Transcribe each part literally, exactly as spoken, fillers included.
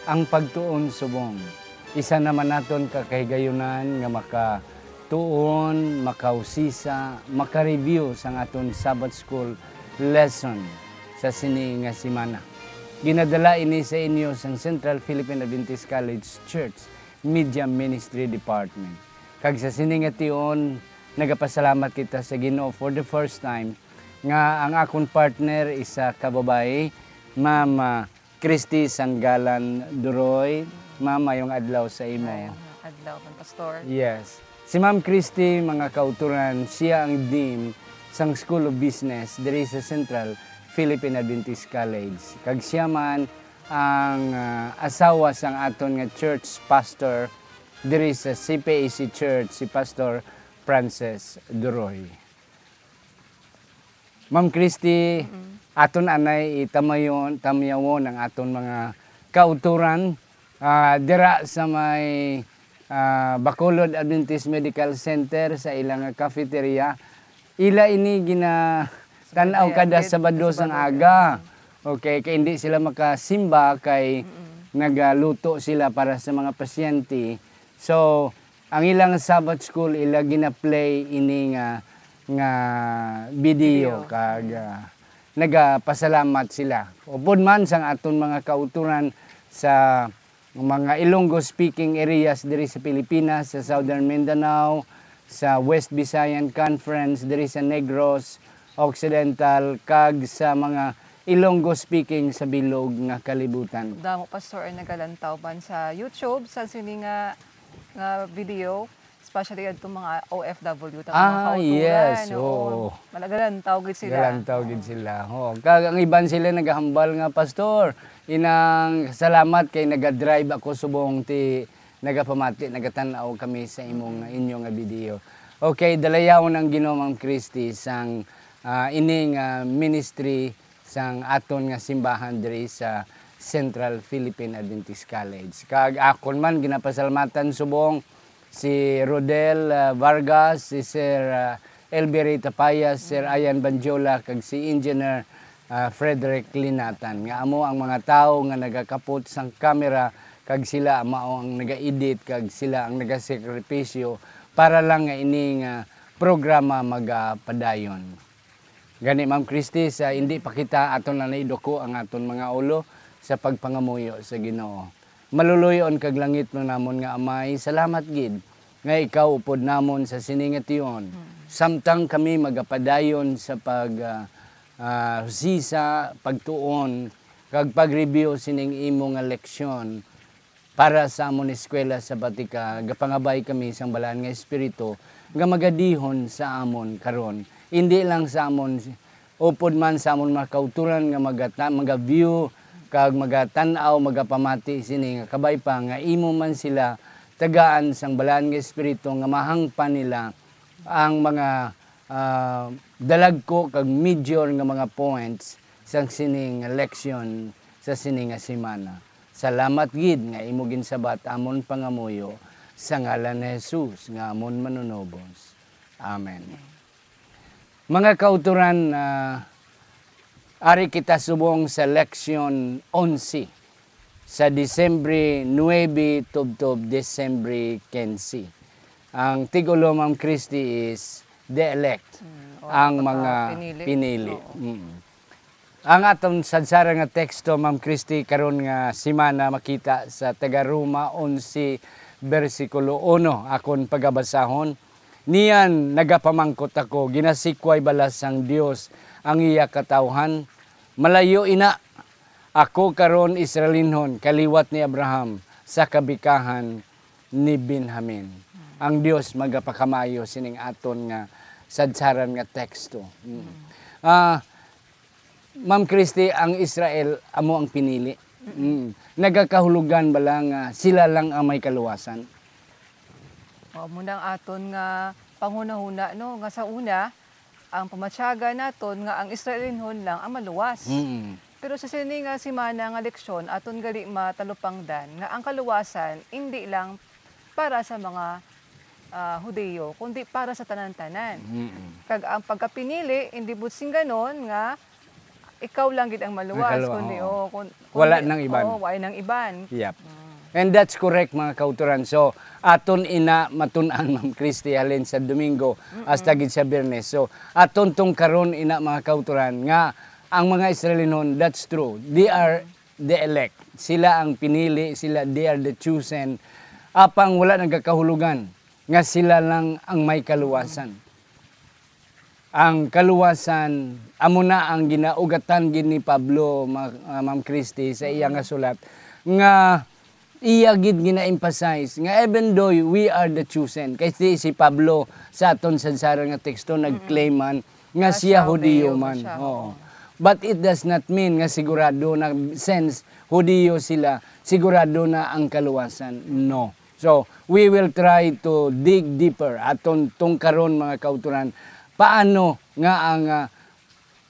Ang pagtuon subong isa naman naton ka kahigayunan nga makatuon, makausisa, maka-review sang aton Sabbath School lesson sa sini nga semana. Ginadala ini sa inyo sang Central Philippine Adventist College Church Media Ministry Department. Kag sa sini nga tion, nagapasalamat kita sa Ginoo for the first time nga ang akon partner isa ka babayi, Ma'am, ah, Christy Sanggalan Duroy. Ma'am, mayong adlaw sa imo. Ay, adlaw man, Pastor. Yes. Si Ma'am Christy, mga kauturan, siya ang dean sang School of Business diri sa Central Philippine Adventist College. Kag siya man ang, ah, asawa sang aton nga church pastor diri sa C P A C Church, si Pastor Francis Duroy. Ma'am Christy, Mm. aton anay itamayon, tamyawon ang aton mga kauturan, ah, dira sa may, ah, Bacolod Adventist Medical Center sa ilang cafeteria. Ila ini ginatan-aw Sabado, kada Sabado, Sabado sang Sabado. aga. Okay, kay hindi sila makasimba kay Mm. nagaluto sila para sa mga pasyente. So, ang ilang Sabbath School, ila gina-play ini nga, nga video Video. kag, ah, nagapasalamat sila. Upod man sang aton mga kauturan sa mga Ilonggo speaking areas diri sa Pilipinas, sa Southern Mindanao, sa West Visayan Conference diri sa Negros Occidental, kag sa mga Ilonggo speaking sa bilog nga kalibutan. Damo, Pastor, ang nagalantaw man sa YouTube sa sini nga, nga video, especially adto mga O F W, ta Ah, mga kauturan, yes, oo. oo. Malagalantaw gid sila. Galantaw gid Oo. sila. Oo. Kag ang iban sila nagahambal nga, "Pastor, inang salamat kay naga-drive ako subong ti nagapamati, nagatan-aw kami sa imong, Mm. inyo nga video." Okay, dalayawon ang Ginoo, Ma'am Christy, sang, ah, ining, ah, ministry sang aton nga simbahan diri sa Central Philippine Adventist College. Kag akon man ginapasalamatan subong si Rodel, ah, Vargas, si Sir, ah, Elby Ray Tapayas, Sir Mm. Ian Banjola, kag si Engineer, ah, Frederick Linatan, nga amo ang mga tawo nga nagakapot sang kamera, kag sila mao ang naga-edit, kag sila ang nagasakripisyo para lang nga ini nga programa magapadayon. Gani, Ma'am Christy, sa hindi pa kita, aton na naiduko ang aton mga ulo sa pagpangamuyo sa Ginoo. Maluloy-on kag langitnon namon nga Amay, salamat gid nga ikaw upod namon sa sini nga tion. Mm. Samtang kami magapadayon sa pag, ah, ah, husisa, pagtuon, kag pag-review sining imo nga leksyon, para sa amon eskwela sabatika, gapangabay kami sang Balaan nga Espiritu nga magadihon sa amon karon, indi lang sa amon, upod man sa amon mga kauturan nga magata-, maga-view kag magatan-aw, magapamati sini, nga kabay pa nga imo man sila tagaan sang Balaan nga Espiritu nga mahangpan nila ang mga, ah, dalagko kag major nga mga points sang sini nga leksyon sa sini nga semana. Salamat gid nga imo ginsabat amon pangamuyo, sa ngalan ni Jesus nga amon Manunubos. Amen. Mga kauturan, ah, ari kita subong sa leksyon onse sa Disyembre nuebe tubtob Disyembre kinse. Ang tig-ulo, Ma'am Christy, is the elect, Mm, o ang mga mga pinili. pinili. Oo. Mm. Ang aton sadsaran nga teksto, Ma'am Christy, karon nga semana makita sa taga Roma onse, bersikulo uno. Akon pagabasahon, "Niyan nagapamangkot ako, ginasikway bala sang Dios ang iya katawhan? Malayo ina! Ako karon Israelinhon, kaliwat ni Abraham, sa kabikahan ni Benjamin." Ang Dios magapakamaayo sining aton nga sadsaran nga teksto. Mm. Mm. Ah, Ma'am Christy, ang Israel amo ang pinili. Mm. Mm. Nagakahulugan bala nga sila lang ang may kaluwasan? O, amo na ang aton nga panghunahuna, no, nga sa una, ang pamatyagan naton nga ang Israelinhon lang ang maluwas. Mm. Pero sa sini nga semana nga leksyon, aton gali matalupangdan nga ang kaluwasan indi lang para sa mga, ah, Hudiyo, kundi para sa tanan-tanan. Mm. Kag ang pagkapinili, indi buot singganon nga Ikaw lang gid ang maluwas, Ang kalwa-, kundi, oo. oh, kun-, Wala kundi, nang iban. oo, wala nang iban. Yep. Mm. And that's correct, mga kauturan. So, aton ina matun-an, Ma'am Christy, halin sa Domingo, Mm-mm. hasta gid sa Biyernes. So, aton tungkaron ina, mga kauturan, nga ang mga Israelinon, that's true. They are the elect. Sila ang pinili, sila, they are the chosen. Apang wala nagakahulugan nga sila lang ang may kaluwasan. Ang kaluwasan, amo na ang ginaugatan gid ni Pablo, ma-, ah, Ma'am Christy, sa iya nga sulat, nga iya gid gina-emphasize nga even though we are the chosen, kay si, si Pablo sa aton sadsara nga teksto, nag-claim man nga Nga siya siya Hudiyo Hudiyo man man. siya, Oo. oo. But it does not mean nga sigurado na since Hudiyo sila, sigurado na ang kaluwasan. No. So, we will try to dig deeper. Aton tungkaron, mga kauturan, paano nga ang, ah,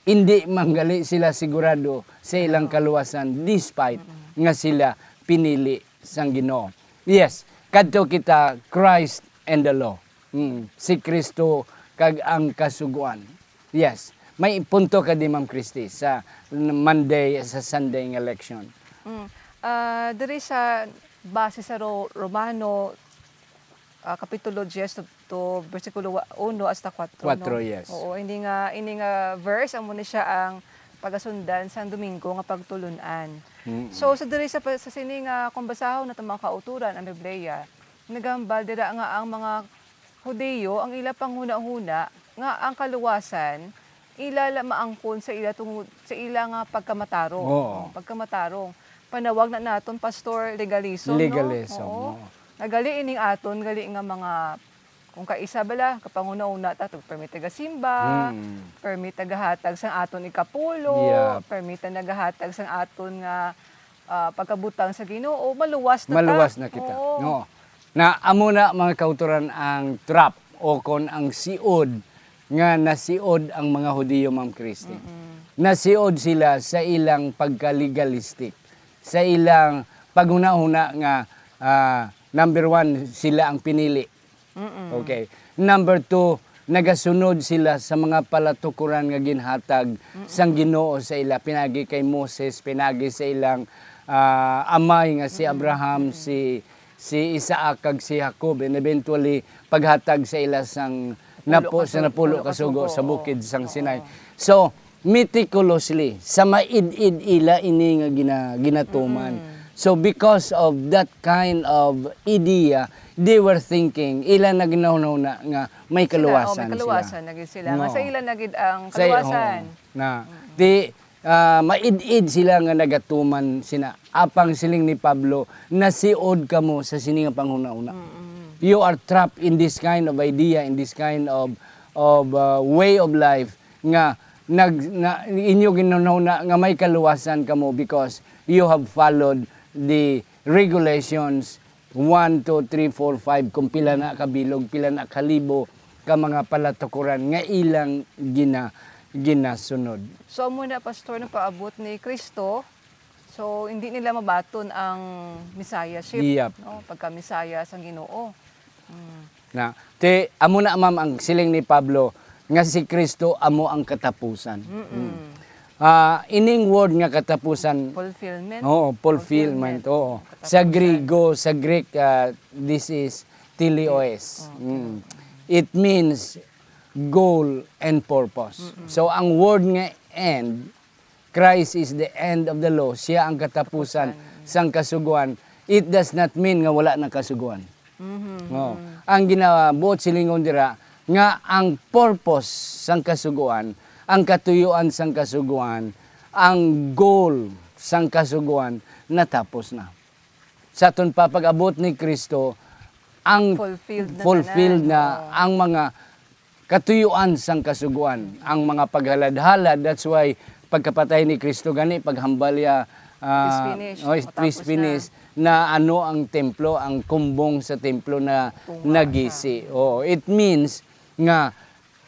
hindi manggali sila sigurado sa ilang kaluwasan despite nga sila pinili sang Ginoo. Yes, kadto kita, Christ and the law. Mm, si Kristo kag ang Kasugoan. Yes, may punto ka di, Ma'am Christy, sa Monday, sa Sunday nga leksyon. Mm. Ah, diri sa, base sa Ro-, Romano, ah, Kapitulo diyes to, to bersikulo wa-, uno hasta kuwatro, no? Kuwatro, yes. Oo, ini nga, ini nga verse, amo ni siya ang pagasundan sang Domingo nga pagtulon-an. Mm-mm. So, sa diri sa pa-, sa sini nga kung basahon nato, mga kauturan, ang Biblia, nagahambal dira nga ang mga Hudiyo, ang ila panghunahuna nga ang kaluwasan ila la maangkon sa ila tungod sa ila nga pagkamatarong. Oo. Oh, pagkamatarong. Panawag na naton, Pastor, legalism, no? Legalism, Oo. oo. Nga gali ining aton, gali nga mga, kung kaisa bala, kapanghunahuna ta, permi tagasimba, Mm. permi tagahatag sang aton ikapulo, Yep. permi ta nagahatag sang aton nga, ah, pagkabutang sa Ginoo, maluwas na ta. Maluwas na kita. Oo. No. Na amo na, mga kauturan, ang trap o kon ang siod nga nasiod ang mga Hudiyo, Ma'am Christy. Mm-mm. Nasiod sila sa ilang pagka-legalistic, sa ilang paghunahuna nga, ah, number one, sila ang pinili. Mm-mm. Okay. Number two, nagasunod sila sa mga palatukoran nga ginhatag Mm-mm. sang Ginoo sa ila, pinagi kay Moses, pinagi sa ilang, ah, amay nga si Mm-mm. Abraham, Mm-mm. si, si Isaac, kag si Jacob, and eventually paghatag sa ila sang Napulo napo-, ka sa su-, napulo napulo ka ka sugo sugo, sa bukid sang oo. Sinai. So, meticulously, sa maid-id ila ini nga gina-, ginatuman. Mm-mm. So, because of that kind of idea, they were thinking, ila na ginahunahuna nga may Sila, oh, kaluwasan may sila. kaluwasan na gid sila. Nga No. sa ila na gid ang Sa, kaluwasan. oo, na, Mm-mm. di, ah, maid-id sila nga nagatuman sina. Apang siling ni Pablo, "Nasiod kamo sa sini nga panghunahuna." Mm-mm. You are trapped in this kind of idea, in this kind of, of, uh, way of life nga nag-, na, inyo ginhunahuna nga may kaluwasan kamo because you have followed the regulations one, two, three, four, five, kung pila na ka bilog, pila na ka libo ka mga palatukoran nga ilang gina-, ginasunod. So, amo na, Pastor, nagpaabot ni Kristo, so, hindi nila mabaton ang Messiahship, Yep. no? Pagka Messiah sang Ginoo. Mm. Na, ti, amo na, ma'am, ang siling ni Pablo nga si Kristo amo ang katapusan. Mm-mm. Mm. Ah, ining word nga katapusan, Fulfillment? Oo, fulfillment, Fulfillment. oo. Katapusan. Sa Griego, sa Greek, ah, this is teleos. Okay. Mm. It means goal and purpose. Mm-mm. So, ang word nga end, Christ is the end of the law. Siya ang katapusan Katapusan. sang kasugoan. It does not mean nga wala na kasugoan. Mhm, No. mhm. Ang ginabuot silingon dira nga ang purpose sang kasugoan, ang katuyuan sang kasugoan, ang goal sang kasugoan natapos na. Sa aton pa pag-abot ni Kristo, ang Fulfilled na fulfilled tanan. na Oo. ang mga katuyuan sang kasugoan, ang mga paghalad-halad. That's why pagkapatay ni Kristo gani, paghambal niya, ah, It is finished. oh, it Matapos is finished, na. na ano ang templo, ang kumbong sa templo na Tunga nagisi. siya. Oo, it means nga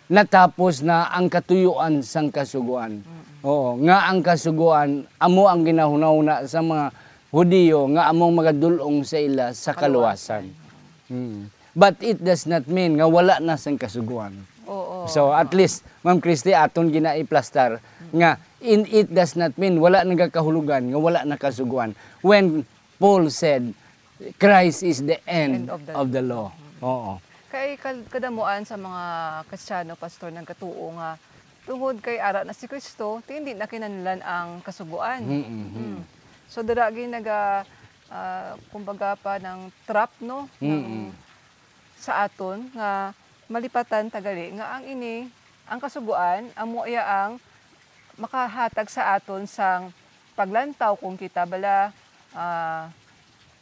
natapos na ang katuyuan sang kasugoan. Mm. Oo, nga ang kasugoan amo ang ginahunahuna sa mga Hudiyo nga among magadul-ong sa ila sa kaluwasan. Kaluwasan. Mm. But it does not mean nga wala na sang kasugoan. Oo. So, at least, Ma'am Christy, aton ginaiplastar nga in, it does not mean wala nagakahulugan nga wala nakasuguan. When Paul said, "Christ is the end End of the of the law." Oo. Kay kal-, kadamuan sa mga Kristiyano, Pastor, nagkatuo nga tungod kay ara na si Kristo, ti hindi na kinahanglan ang kasugoan. Mm, mm. Mm. So, dira gid naga-, ah, kumbaga pa ng trap, no? Ng, Mm. sa aton nga malipatan ta gali nga ang ini, ang kasugoan, amo iya ang makahatag sa aton sang paglantaw kung kita bala, ah,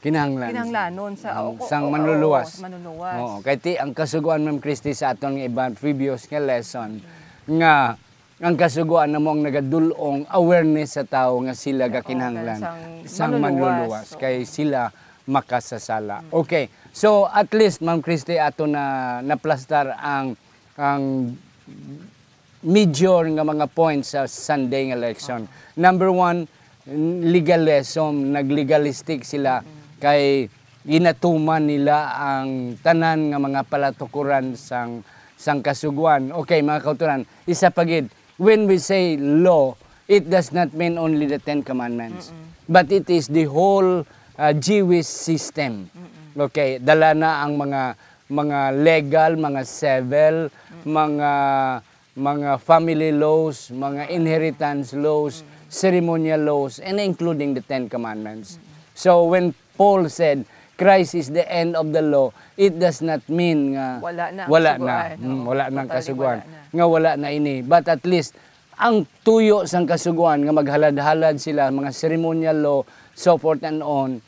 Kinahanglan. kinahanglanon sa, Ang o, sang o, manluluwas. o, manluluwas. Oo, kay ti, ang kasugoan, Ma'am Christy, sa aton nga iban previous nga lesson, nga ang kasugoan namo ang nagadul-ong awareness sa tawo nga sila Oo, gakinahanglan sang sang manluluwas, manluluwas, oo. kay sila makasasala. Mm. Okay. So, at least, Ma'am Christy, ato na naplastar ang, ang major nga mga points sa Sunday nga lesson. Number one, legalism, naglegalistic sila Mm. kay ginatuman nila ang tanan nga mga palatukuran sang, sang kasugoan. Okay, mga kauturan, isa pa gid, when we say law, it does not mean only the Ten Commandments, Mm-mm. but it is the whole, uh, Jewish system. Mm-mm. Okay, dala na ang mga, mga legal, mga civil, Mm. mga mga family laws, mga inheritance laws, Mm. ceremonial laws, and including the Ten Commandments. Mm. So when Paul said, "Christ is the end of the law," it does not mean nga Wala na ang wala na. kasugoan, Mm, oo. wala na ang Totally kasugoan. wala na. Nga wala na ini. But at least, ang tuyo sang kasugoan nga maghalad-halad sila, mga ceremonial law, so forth and on.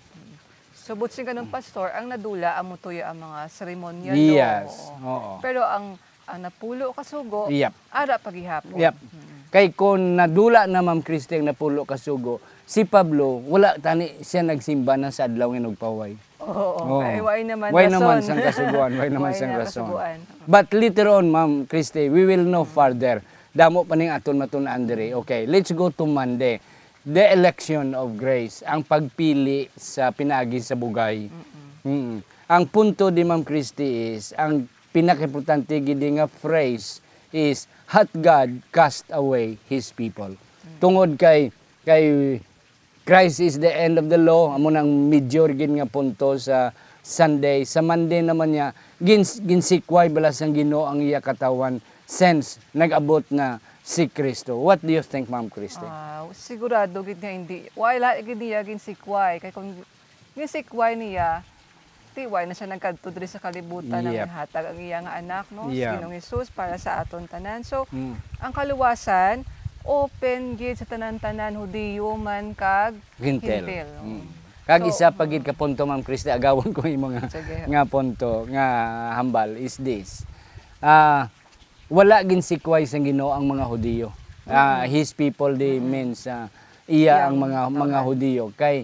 So, buot silingon, Pastor, ang nadula amo tuyo ang mga ceremonial Yes, law. oo. Pero ang, ang napulo ka sugo, Yep. ara pa gihapon. Yep. Mm. Kay kung nadula na, Ma'am Christy, ang napulo ka sugo, si Pablo, wala tani siya nagsimba na sa adlaw nga nagpaway. Oo, Oo. kay why naman Why rason? naman sang kasugoan? Why naman Why sang na rason? kasugoan? But later on, Ma'am Christy, we will know Mm. further. Damo pa ning aton matun-an diri. Okay, let's go to Monday. The election of grace, ang pagpili sa pinaagi sa bugay. Mm-mm. Mm. Ang punto di, Ma'am Christy, is, ang pinakaimportante gid nga phrase is, "Hath God cast away his people?" Mm. Tungod kay, kay Christ is the end of the law, amo nang major gid nga punto sa Sunday. Sa Monday naman niya, gins-, ginsikway bala sang Ginoo ang iya katawhan since nag-abot na si Kristo. What do you think, Ma'am Christy? Ah, sigurado gid nga hindi. Wala gid niya ginsikway. Kay kung ginsikway niya, ti wala na siya nagkadto diri sa kalibutan nga Yep. ginhatag ang iya nga anak, no? Si Yeah. Ginoong Jesus para sa aton tanan. So, Mm. ang kaluwasan, open gid sa tanan-tanan, Hudiyo man kag Gentil. Gentil. Mm. Kag So, isa pa mm. gid ka punto, Ma'am Christy, agawon ko imo nga, Sige. nga punto, nga hambal is this. Ah, wala ginsikway sang Ginoo ang mga Hudiyo. Ah, Mm-mm. his people, di Mm-mm. means, ah, iya Iya ang ang mga, mga tawhan. Hudiyo. Kay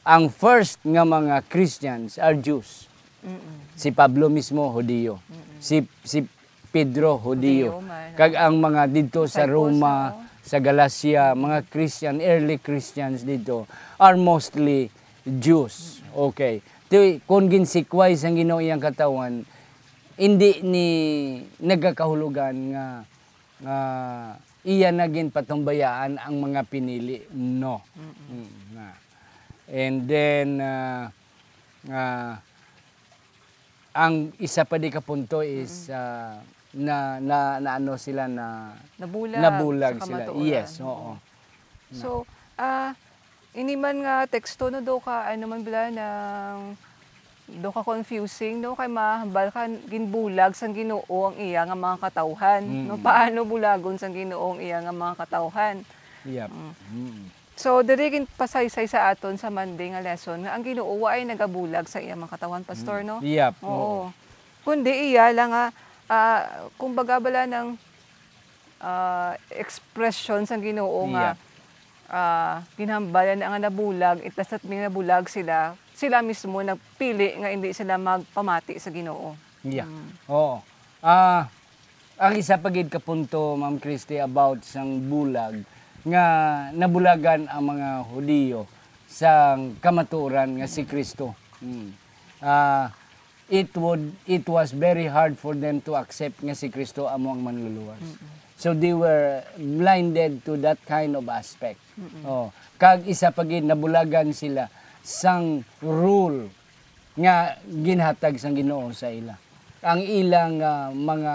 ang first nga mga Christians are Jews. Mm-mm. Si Pablo mismo, Hudiyo. Mm-mm. Si, si Pedro, Hudiyo. Hudiyo man. Kag ang mga didto sa Disciples Roma, na, oh. sa Galacia, mga Christian, early Christians didto are mostly Jews. Mm-mm. Okay. Ti, kung ginsikway sang Ginoo iyang katawhan, hindi ni nagakahulugan nga, nga iya na ginpatumbayaan ang mga pinili. No. Mm-mm. Mm, na. And then, ah, ah, ang isa pa di ka punto is, Mm. ah, na, na, na ano sila na Nabulag nabulag sa sila. Kamatuoran. Yes, oo. Oo. Na. So, ah, ini man nga teksto, no, do ka, ano man bala, nang, do ka confusing, no, kay mahambal ka, ginbulag sang Ginoo ang iya nga mga katawhan, no? Mm. Paano bulagon sang Ginoo ang iya nga mga katawhan? Yep. Mm. Mm. So, diri ginpasaysay sa aton sa Monday nga lesson nga ang Ginoo wa ay nagabulag sa iya mga katawhan, Pastor, Mm. no? Yep. Oo. Oo. Kundi iya lang nga, ah, kumbaga bala nang, ah, expression sang Ginoo nga, Yep. ah, ginhambal niya nga nabulag, it does not mean nabulag sila. Sila mismo nagpili nga hindi sila magpamati sa Ginoo. Yeah. Mm. Oo. Ah, ang isa pa gid ka punto, Ma'am Christy, about sang bulag, nga nabulagan ang mga Hudiyo sang kamatuoran nga si Kristo. Mm. Ah, it would, it was very hard for them to accept nga si Kristo amo ang manluluwas. So they were blinded to that kind of aspect. Oh, kag isa pa gid, nabulagan sila sang rule nga ginhatag sang Ginoo sa ila. Ang ilang, ah, mga,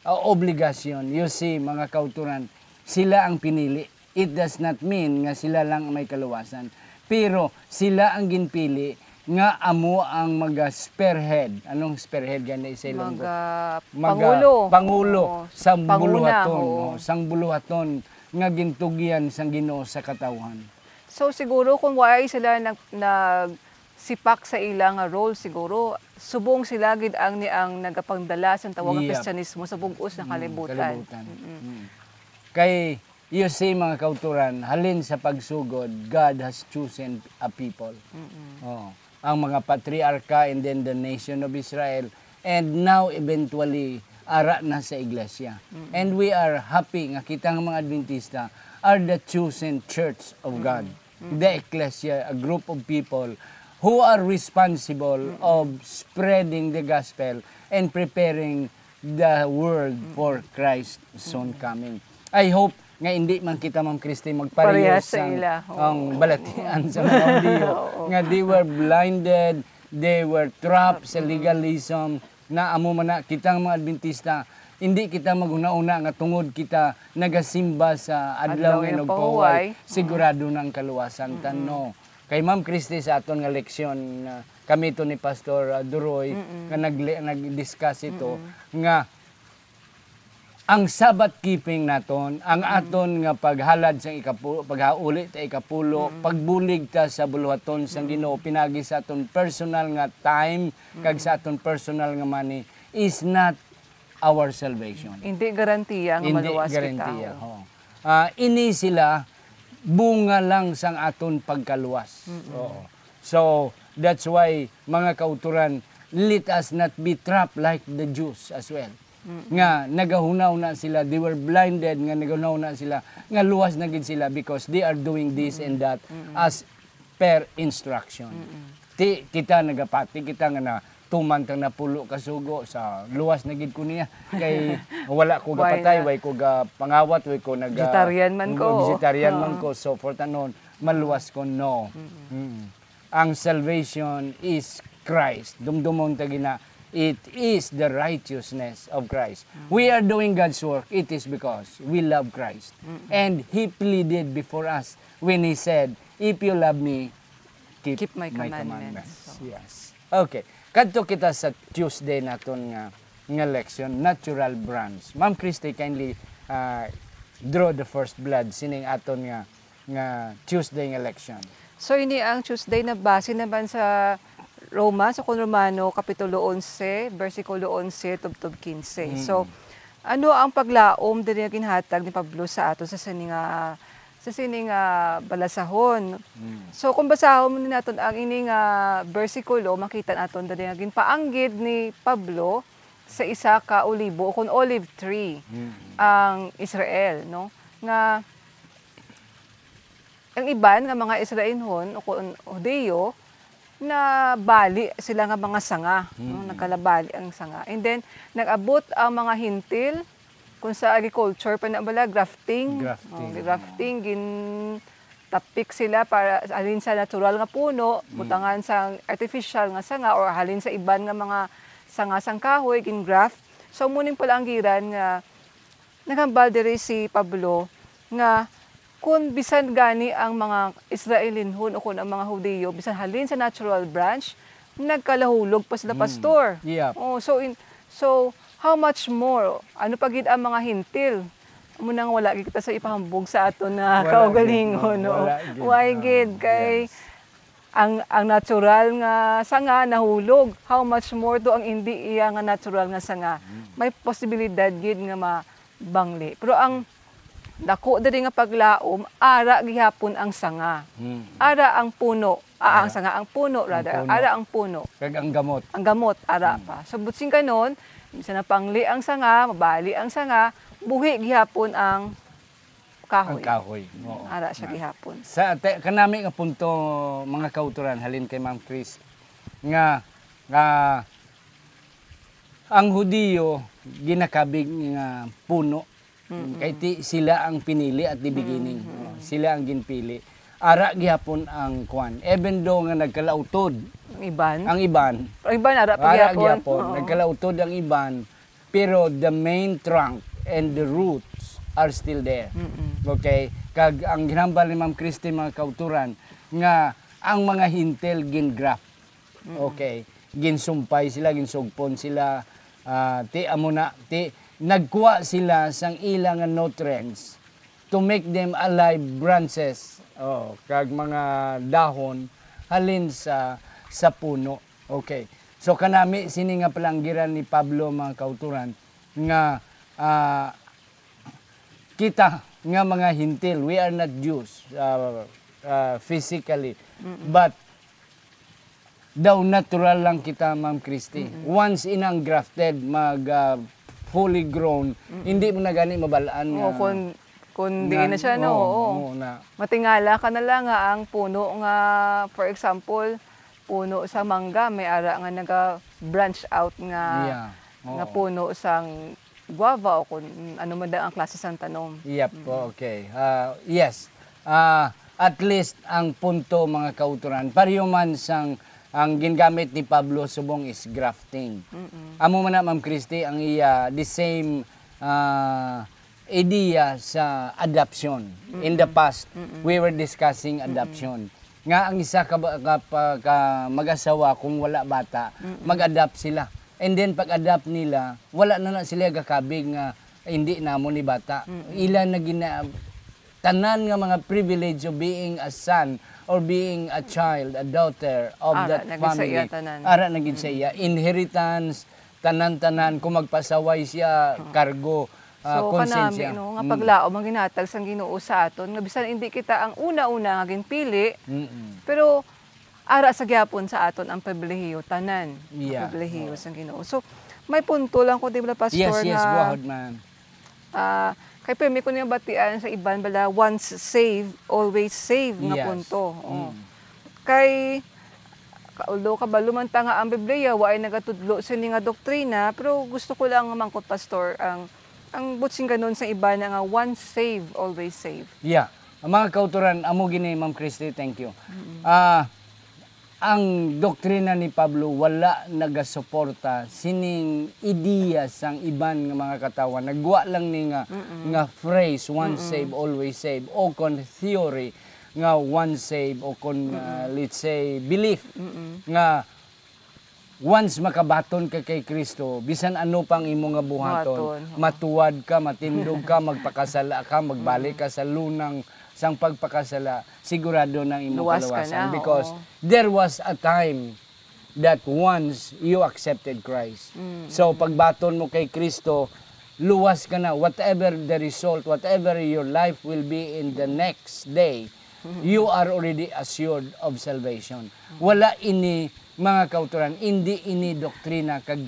ah, obligasyon, you see, mga kauturan, sila ang pinili. It does not mean nga sila lang ang may kaluwasan, pero sila ang ginpili nga amo ang maga-spearhead. Anong spearhead gani sa Ilonggo? Maga-, Maga-, pangulo. pangulo Oo. sa Panguna, buluhaton, oo. no? Sang buluhaton nga gintugyan sang Ginoo sa katawhan. So, siguro kung wala sila nag-, nagsipak sa ila nga role, siguro subong sila gid ang ni, ang nagapangdala sa tawag nga Yep. Kristyanismo sa bug-os nga Mm, kalibutan. kalibutan. Mm-mm. Mm. Kay, you see, mga kauturan, halin sa pagsugod, God has chosen a people. Mm-mm. Oh, ang mga patriarka and then the nation of Israel, and now eventually, ara na sa iglesia. Mm-mm. And we are happy nga kita nga mga Adventista are the chosen church of Mm-mm. God, Mm-mm. the ecclesia, a group of people who are responsible Mm-mm. of spreading the gospel and preparing the world Mm-mm. for Christ's soon Mm-mm. coming. I hope nga hindi man kita, Ma'am Christy, magpareho Parehas sa sang ila. Oo. ang balatian sa mga Hudiyo, Oo. nga they were blinded, they were trapped sa Mm-mm. legalism, na amo man na, kita nga mga Adventista, hindi kita maghuna-huna nga tungod kita nagasimba sa adlaw Adlaw nga nga inugpahuway, pahuway. sigurado na ang kaluwasan ta, Mm-mm. no. Kay Ma'am Christy, sa aton nga leksyon, ah, kami to ni Pastor, ah, Duroy, Mm-mm. nga nagle-, nag-discuss ito, Mm-mm. nga ang Sabbath keeping naton, ang Mm-mm. aton nga paghalad sang ikapu-, paghauli ta ikapulo, Mm-mm. pagbulig ta sa buluhaton sang Mm-mm. Ginoo, pinagi sa aton personal nga time, kag Mm-mm. sa aton personal nga money, is not our salvation. Hindi garantiya nga Hindi maluwas garantiya, kita. ho. Ah, ini sila bunga lang sang aton pagkaluwas. Mm-mm. Oo. So, that's why, mga kauturan, let us not be trapped like the Jews as well. Mm-mm. Nga nagahuna-huna sila, they were blinded, nga nagahuna-huna sila, nga luwas na gid sila because they are doing this and that Mm-mm. as per instruction. Mm-mm. Ti, kita nagapati, kita nga na tuman tang napulo ka sugo sa luwas na gid ko niya. Kay wala ko Why gapatay, not? way ko gapangawat, way ko naga-, Vegetarian man ko. vegetarian man Oo. ko. So, for tanon, maluwas ko, no. Mm-mm. Mm. Ang salvation is Christ. Dumdumon ta gina, it is the righteousness of Christ. Mm. We are doing God's work, it is because we love Christ. Mm-mm. And He pleaded before us when He said, "If you love me, keep Keep my my commandments." commandments. So. Yes. Okay. Kadto kita sa Tuesday naton nga, nga leksyon, natural branch. Ma'am Christy, kindly, ah, draw the first blood sining aton nga, nga Tuesday nga leksyon. So, ini ang Tuesday na base naman sa Roma, sa kon Romano, Kapitulo onse, bersikulo onse, tubtob kinse. Mm. So, ano ang paglaom diri nga ginhatag ni Pablo sa aton sa sini nga, sa sini nga balasahon? Mm. So, kung basahon mo ni naton ang ini nga bersikulo, makita naton diri nga ginpaanggid ni Pablo sa isa ka olibo, o kon olive tree, Mm. ang Israel, no? Nga ang iban nga mga Israelinhon o kon Hudiyo, nabali sila nga mga sanga, no? Mm. Nagkalabali ang sanga. And then, nag-abot ang mga Hentil, kung sa agriculture pa na bala, grafting. Grafting. Oh, grafting, gintapik sila para halin sa natural nga puno, Mm. butangan sa artificial nga sanga, or halin sa iban nga mga sanga sang kahoy, gin-graft. So, muning pala ang giran nga naghambal diri si Pablo nga kun bisan gani ang mga Israelinhon o kun ang mga Hudiyo, bisan halin sa natural branch, nagkalahulog pa sila, Mm. Pastor. Yep. Oh, so in, so how much more? Ano pa gid ang mga Hentil? Amo nang wala gid kita sa ipahambog sa aton nga Wala gid, kaugalingon, no? wala gid. Why Ah, gid? Kay yes. ang, ang natural nga sanga nahulog. How much more to ang indi iya nga natural nga sanga? Mm. May posibilidad gid nga mabangli. Pero ang dako diri nga paglaom, ara gihapon ang sanga. Mm. Ara ang puno. Ah, ang Ara. sanga, ang puno, Ang rather. puno. Ara ang puno. Kag ang gamot. Ang gamot, ara Mm. pa. So, butsing kanon, bisan napangli ang sanga, mabali ang sanga, buhi gihapon ang kahoy. Ang kahoy, oo. Ara siya Na. gihapon. Sa te-, kanami nga punto, mga kauturan, halin kay Ma'am Chris, nga, nga Ang Hudiyo ginakabig nga puno. Mm-mm. Kay ti, sila ang pinili at the beginning. Mm-mm. Oh, sila ang ginpili. Ara gihapon ang kwan. Even though nga nagkalautod Ang iban? ang iban, Ang iban, ara pa ara gihapon. gihapon. Oo. Nagkalautod ang iban, pero the main trunk and the roots are still there. Mm-mm. Okay? Kag ang ginhambal ni Ma'am Christy, mga kauturan, nga ang mga Hintil gin-graft. Mm-mm. Okay. Ginsumpay sila, ginsugpon sila, ah, ti amo na, ti nagkuha sila sang ila nga nutrients to make them alive branches, oh, kag mga dahon halin sa, sa puno. Okay. So, kanami sini nga palanggiran ni Pablo, mga kauturan, nga, ah, kita nga mga Hintil, we are not Jews, ah, ah, physically, Mm-mm. but daw natural lang kita, Ma'am Christy. Mm-mm. Once inang grafted, mag, ah, fully grown, Mm-mm. hindi mo na gani mabal-an Oo, nga, kung, kung nga, diin na siya, no? oo, Oo. oo na. Matingala ka na lang nga ang puno nga, for example, puno sa mangga, may ara nga naga-branch out nga, Yeah, nga oo. puno sang guava o kung ano man daan ang klase sang tanom. Yep, Mm. okay. Ah, yes. Ah, at least ang punto, mga kauturan, pareho man sang ang gingamit ni Pablo subong is grafting. Mm-mm. Amo man na, Ma'am Christy, ang iya, the same, ah, idea sa adoption. In the Mm-mm. past, Mm-mm. we were discussing Mm-mm. adoption. Nga ang isa ka, ka, pa, ka mag-asawa, kung wala bata, Mm-mm. mag-adopt sila. And then, pag-adopt nila, wala na na sila gakabig nga, "Hindi namo ni bata." Mm-mm. Ila na gina-, tanan nga mga privilege of being a son or being a child, a daughter of Ara that na gid sa family. iya tanan. Ara na gid sa Mm-mm. iya. Inheritance, tanan-tanan. Kung magpasaway siya, Oo. kargo, ah, So, konsensya. kanami, no, nga Mm. paglaom ang ginhatag sang Ginoo sa aton, nga bisan hindi kita ang una-una nga ginpili, Mm-mm. pero ara sa gyapon sa aton ang pribilehiyo, tanan ang Yeah. pribilehiyo Oo. sang Ginoo. So, may punto lang ko, di ba, Pastor, Yes, yes, go nga, ahead, ma'am. ah, kay pirmi ko niya batian sa iban bala, "Once saved, always saved," nga Yes. punto. Oh. Mm. Kay, ka-, although kabalo man ta nga ang Biblia waay nagatudlo sini nga doktrina, pero gusto ko lang mangkot, Pastor, ang, ang buot singganon sa iban na nga, "Once saved, always saved." Yeah. Ang mga kauturan, amo gini, Ma'am Christy, thank you. Mm-mm. Ah, ang doktrina ni Pablo wala nagasuporta sining ideya sang iban nga mga katawhan. Nagwa lang ni nga, Mm-mm. nga phrase, "Once Mm-mm. saved, always saved," o kon theory nga once saved, o kon, ah, Mm-mm. let's say, belief Mm-mm. nga once makabaton ka kay Kristo, bisan ano pang imo nga buhaton, Buhaton, oo. matuwad ka, matindog ka, magpakasala ka, magbalik Mm. ka sa lunang sang pagpakasala, sigurado na ang imong Luwas ka kaluwasan. na, Because oo. there was a time that once you accepted Christ. Mm. So, pagbaton mo kay Kristo, luwas ka na. Whatever the result, whatever your life will be in the next day, Mm. you are already assured of salvation. Mm. Wala ini, mga kauturan, hindi ini doktrina kag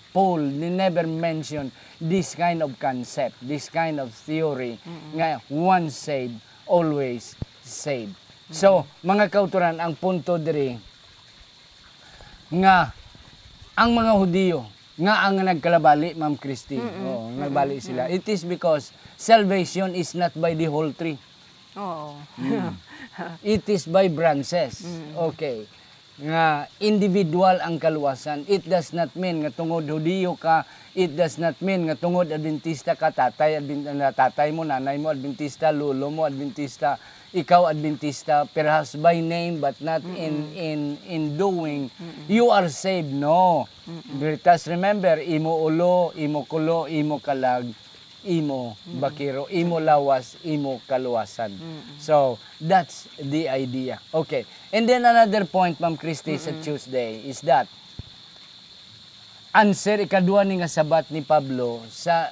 Paul ni never mention this kind of concept, this kind of theory Mm-mm. nga once saved, always saved. So, Mm-mm. mga kauturan, ang punto diri nga ang mga Hudiyo nga ang nagkalabali, Ma'am Christy, Mm-mm. oo, nagbali Mm-mm. sila. Mm-mm. It is because salvation is not by the whole tree. Oo. Mm. It is by branches. Mm. Okay. Nga individual ang kaluwasan. It does not mean nga tungod Hudiyo ka, it does not mean nga tungod Adventista ka, tatay Adven-, na tatay mo, nanay mo Adventista, lolo mo Adventista, ikaw Adventista, perhaps by name but not in, Mm-mm. in, in doing, Mm-mm. you are saved. No. Mm-mm. Let us remember, imo ulo, imo kulo, imo kalag, imo Mm. bakiro, imo lawas, imo kaluwasan. Mm. So, that's the idea. Okay. And then another point, Ma'am Christy, sa Mm-mm. Tuesday is that answer ikadua ni nga sabat ni Pablo sa,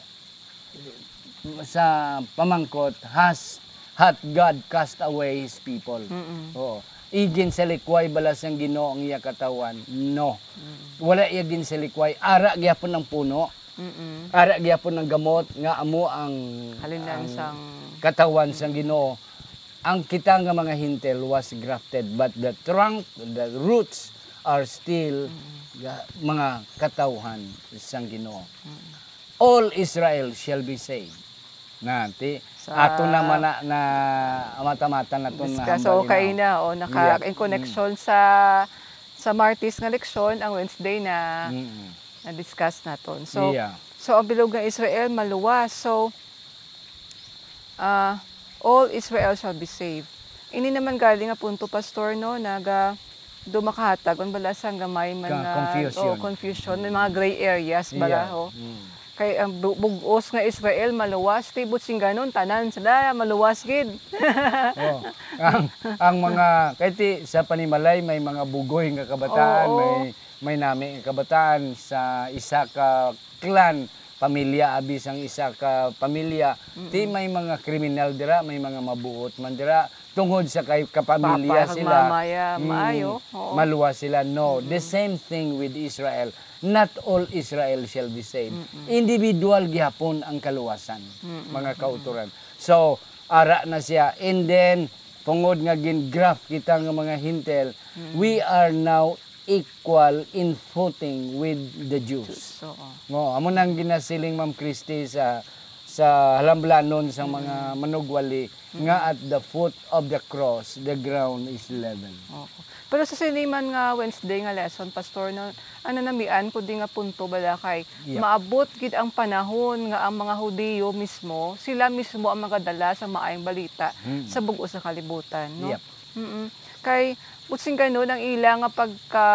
sa pamangkot, "Has, hath God cast away his people?" Mm-mm. Oo. Iginsalikway bala sang Ginoo ang iya katawhan? No. Mm. Wala iya ginsalikway. Ara gyapon ang puno. Mm-mm. Ara gyapon ang gamot nga amo ang, Halinan ang sang katawan sang Ginoo. Ang kita nga mga Hentil was grafted, but the trunk, the roots are still ga-, mga katawhan sang Ginoo. All Israel shall be saved. Na, ti, Sa ato naman na, na mata-mata naton na discuss. Hambal So, ina. Kaina, o, naka, Yeah. in connection sa, sa Martes nga leksyon, ang Wednesday na Mm. na-discuss naton. So, Yeah. so, ang bilog nga Israel maluwas. So, ah, all Israel shall be saved. Ini naman gali nga punto, Pastor, no, naga, do makahatag, ang bala sang gamay man Ka-, nga, confusion. o, confusion. May mga gray areas, bala, Yeah. ho. Mm. Kay ang bu-, bug-os nga Israel maluwas, ti buot silingon, tanan sila maluwas gid. Oh, ang, ang mga, kay ti, sa panimalay, may mga bugoy nga kabataan, Oo. may, may nami nga kabataan sa isa ka clan, pamilya, abi sang isa ka pamilya. Ti Mm-mm. may mga kriminal dira, may mga mabuot man dira, tungod sa kay kapamilya Papa, sila, kag mama, ya, mm, maayo. Oo. maluwas sila. No, the Mm-mm. same thing with Israel. Not all Israel shall be saved. Mm-mm. Individual gihapon ang kaluwasan, Mm-mm. mga kauturan. So, ara na siya. And then, tungod nga gin-graft kita nga mga Hintil, Mm. we are now equal in footing with the Jews. Jews, oo. No, amo nang ginasiling, Ma'am Christy, sa, sa halambalanon sang mga Mm. manugwali, nga Mm. at the foot of the cross, the ground is level. Oo. Pero sa sini man nga Wednesday nga lesson, Pastor, no, ang nanamian ko di nga punto bala kay Yeah. maabot gid ang panahon nga ang mga Hudiyo mismo, sila mismo ang magadala sa maayong balita Mm. sa bug-os nga kalibutan, no? Yep. Mm-mm. Kay, buot silingon, ang ila nga pagka,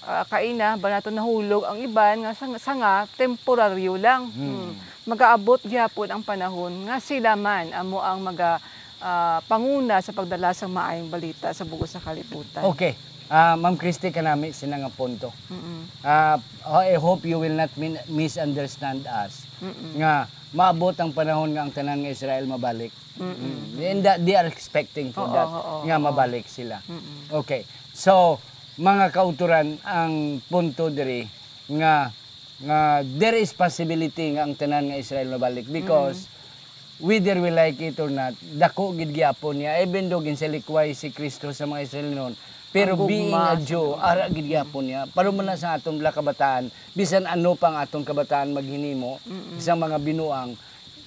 ah, kaina, ba nato nahulog ang iban nga sang-, sanga, temporaryo lang. Hmm. Hmm. Magaabot gihapon ang panahon nga sila man amo ang maga, ah, panguna sa pagdala sang maayong balita sa bug-os nga kalibutan. Okay. Ah, Ma'am Christy, kanami sina nga punto. Mm-mm. Ah, I hope you will not min-, misunderstand us Mm-mm. nga maabot ang panahon nga ang tanan nga Israel mabalik. Mm-mm. Mm. And that they are expecting for Oo, that, oo, nga oo. mabalik sila. Mm-mm. Okay. So, mga kauturan, ang punto diri nga, nga there is possibility nga ang tanan nga Israel mabalik because Mm. whether we like it or not, dako gid gyapon niya. Even though ginsalikway si Kristo sa mga Israel noon, pero Ang being gugma a sa Jew, Ginoo. ara gid gyapon niya. Para man na sa aton mga kabataan, bisan ano pa ang aton kabataan maghinimo Mm-mm. sa mga binuang,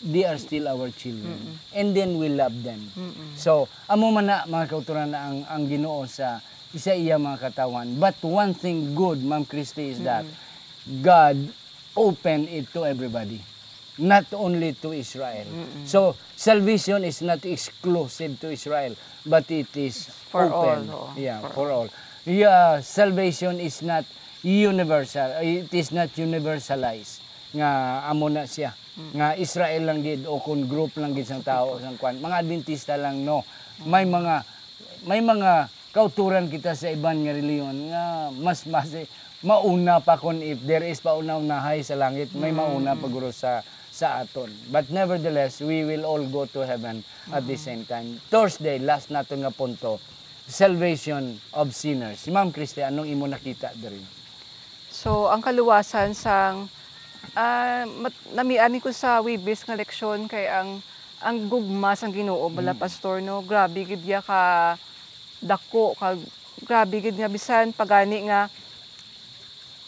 they are still our children. Mm-mm. And then we love them. Mm-mm. So, amo man na, mga kauturan, na ang, ang Ginoo sa, sa iya mga katawhan. But one thing good, Ma'am Christy, is that Mm-mm. God open it to everybody, not only to Israel. Mm-mm. So, salvation is not exclusive to Israel, but it is For open. all, oo. Yeah, For for all. all. Yeah, salvation is not universal. It is not universalized nga amo na siya. Mm. Nga Israel lang gid o kung group lang gid sang tao, sang kwan. Mga Adventista lang, no. May Mm. mga, may mga kauturan kita sa iban nga reliyon nga mas, mas mauna pa, kung if there is pa una-unahay sa langit, may Mm, mauna pa mm. guro sa, sa aton. But nevertheless, we will all go to heaven at the Mm. same time. Thursday, last naton nga punto, salvation of sinners. Si Ma'am Christy, anong imo nakita diri? So, ang kaluwasan sang, ah, mat-, namian ko sa Huwebes nga leksyon kay ang, ang gugma sang Ginoo bala, Mm. Pastor, no, grabe gid ya ka dako, kag grabe gid nga bisan pagani nga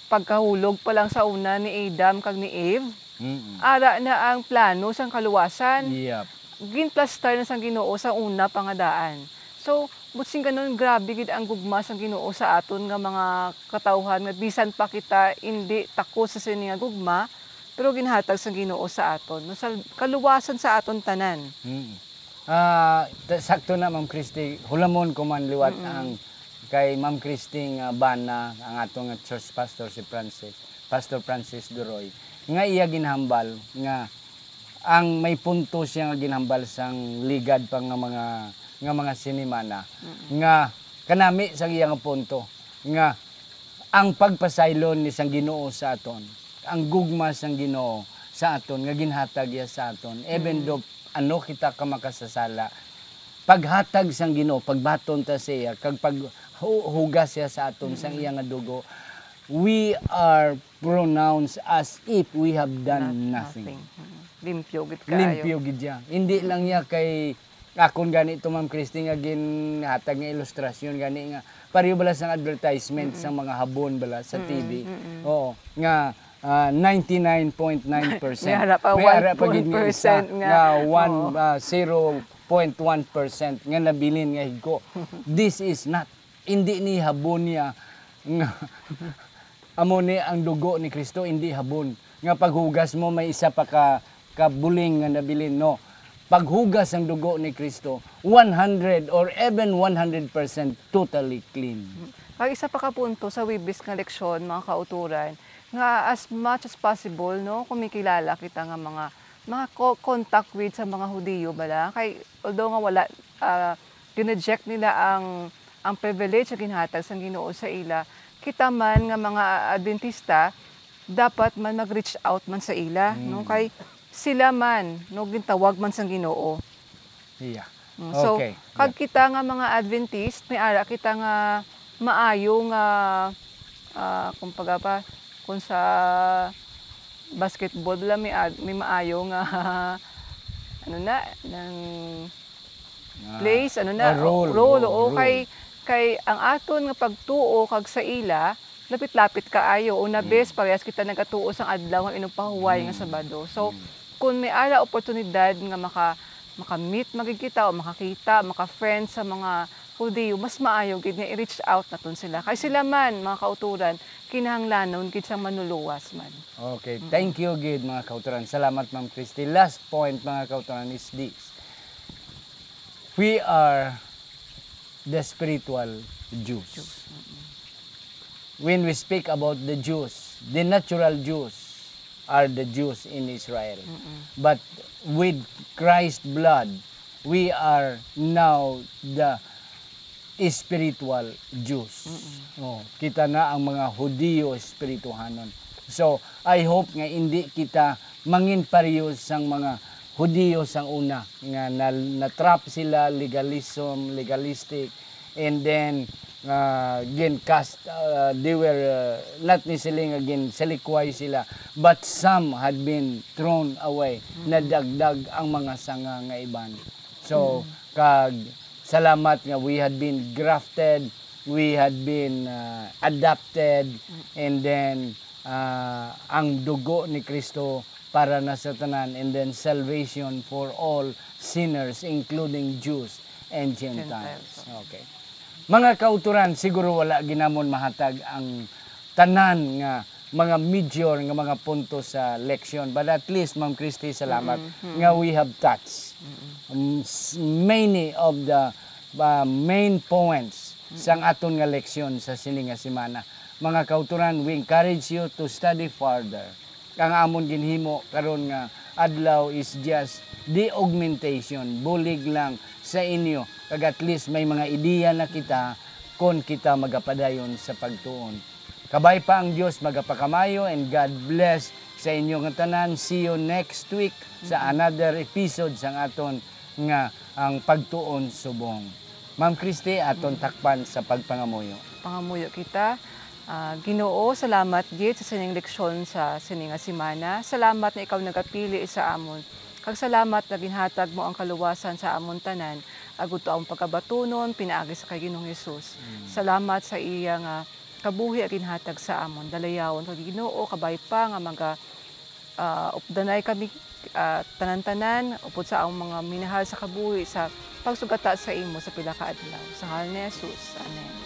pagkahulog pa lang sa una ni Adam kag ni Eve, Mm-mm. ara na ang plano sang kaluwasan. Yep. Ginplastar na sang Ginoo sa una pa nga daan. So, buot silingon, grabe gid ang gugma sang Ginoo sa aton nga mga katawhan, nga bisan pa kita indi takos sa sini nga gugma, pero ginhatag sang Ginoo sa aton, no, sa kaluwasan sa aton tanan. Mm. Ah, ta-, sakto na, Ma'am Christy. Hulamon ko man liwat Mm-mm. ang kay Ma'am Christy nga bana, ang aton nga church pastor, si Francis, Pastor Francis Duroy, nga iya ginhambal nga ang may punto siya nga ginhambal sang ligad pa nga mga, nga mga sinimana, Mm-mm. nga kanami sa iya nga punto, nga ang pagpasaylo ni sang Ginoo sa aton, ang gugma sang Ginoo sa aton nga ginhatag iya sa aton, even Mm. though ano kita ka makasasala, paghatag sang Ginoo, pagbaton ta sa iya, kag pag hu-, hugas siya sa aton sang Mm. iya nga dugo, we are pronounced as if we have done Not nothing. nothing. Mm. Limpyo gid kaayo. Limpyo gid siya. Hindi lang niya kay Akon gani to, Ma'am Christy, nga ginhatag nga ilustrasyon gani nga pareho bala sang advertisement sang mga habon bala sa T V. Oo, nga, ah, ninety-nine point nine percent. May ara pa, may ara pa gid nga isa nga one, ah, zero point one percent nga nabilin nga higko. This is not, hindi ni habon niya nga amo ni ang dugo ni Kristo, hindi habon. Nga paghugas mo, may isa pa ka, ka buling nga nabilin, no. Paghugas ang dugo ni Kristo, one hundred or even one hundred percent totally clean. Kag isa pa ka punto sa wibis nga leksyon, mga kauturan, nga as much as possible, no, kung may kilala kita nga mga, mga co-, contact with sa mga Hudiyo bala, kay although nga wala, ah, gineject nila ang, ang privilege nga ginhatag sang Ginoo sa ila, kita man nga mga Adventista, dapat man mag-reach out man sa ila, no? Kay sila man, no, gintawag man sang Ginoo. Yeah. Mm, so, okay, kag kita nga mga Adventist, may ara kita nga maayo nga, ah, kumbaga pa, kung sa basketball, wala may ad-, may maayo nga, ano na, nang place, ano na, role, role, oo, kay, kay ang aton nga pagtuo kag sa ila, lapit-lapit kaayo, una bes, parehas kita nagatuo sang adlaw nga inupahuway nga Sabado. So, kung may ara oportunidad nga maka-, maka-meet man gid kita o makakita, maka-friend sa mga Hudiyo, mas maayo gid nga i-reach out naton sila. Kay sila man, mga kauturan, kinahanglanon gid sang manluluwas man. Okay, thank you gid, mga kauturan. Salamat, Ma'am Christy. Last point, mga kauturan, is this. We are the spiritual Jews. When we speak about the Jews, the natural Jews are the Jews in Israel. But with Christ's blood, we are now the spiritual Jews. Oh, kita na ang mga Hudiyo espirituhanon. So, I hope nga hindi kita mangin pareho sang mga Hudiyo sang una nga na, na-trap sila, legalism, legalistic, and then, ah, gin-cast, ah, they were, ah, not necessarily nga ginsalikway sila, but some had been thrown away. Nadagdag ang mga sanga nga iban. So, kag salamat nga we had been grafted, we had been, ah, adopted, and then, ah, ang dugo ni Kristo para na sa tanan, and then salvation for all sinners, including Jews and Gentiles. Gentiles. Okay. Mga kauturan, siguro wala ginamon mahatag ang tanan nga mga major nga mga punto sa leksyon. But at least, Ma'am Christy, salamat nga we have touched, um, s-, many of the, uh, main points sang aton nga leksyon sa sini nga semana. Mga kauturan, we encourage you to study further. Ang amon ginhimo karon nga adlaw is just the augmentation, bulig lang sa inyo, kag at least may mga ideya na kita kon kita magapadayon sa pagtuon. Kabay pa ang Dios magapakamayo, and God bless sa inyo nga tanan. See you next week sa another episode sang aton nga ang pagtuon subong. Ma'am Christy, aton takpan sa pagpangamuyo. Pangamuyo kita. Ah, Ginoo, salamat gid sa sining leksyon sa sini nga semana. Salamat nga ikaw nagapili sa amon. Kag salamat nga ginhatag mo ang kaluwasan sa amon tanan, agud to amon pagabatunon pinaagi sa kay Ginoong Hesus. Salamat sa iya nga kabuhi nga ginhatag sa amon. Dalayawon ka, Ginoo, kabay pa nga maga-, ah, updanay kami, ah, tanan-tanan, upod sa amon mga minahal sa kabuhi, sa pagsugata sa imo sa pila ka adlaw. Sa ngalan ni Jesus. Amen.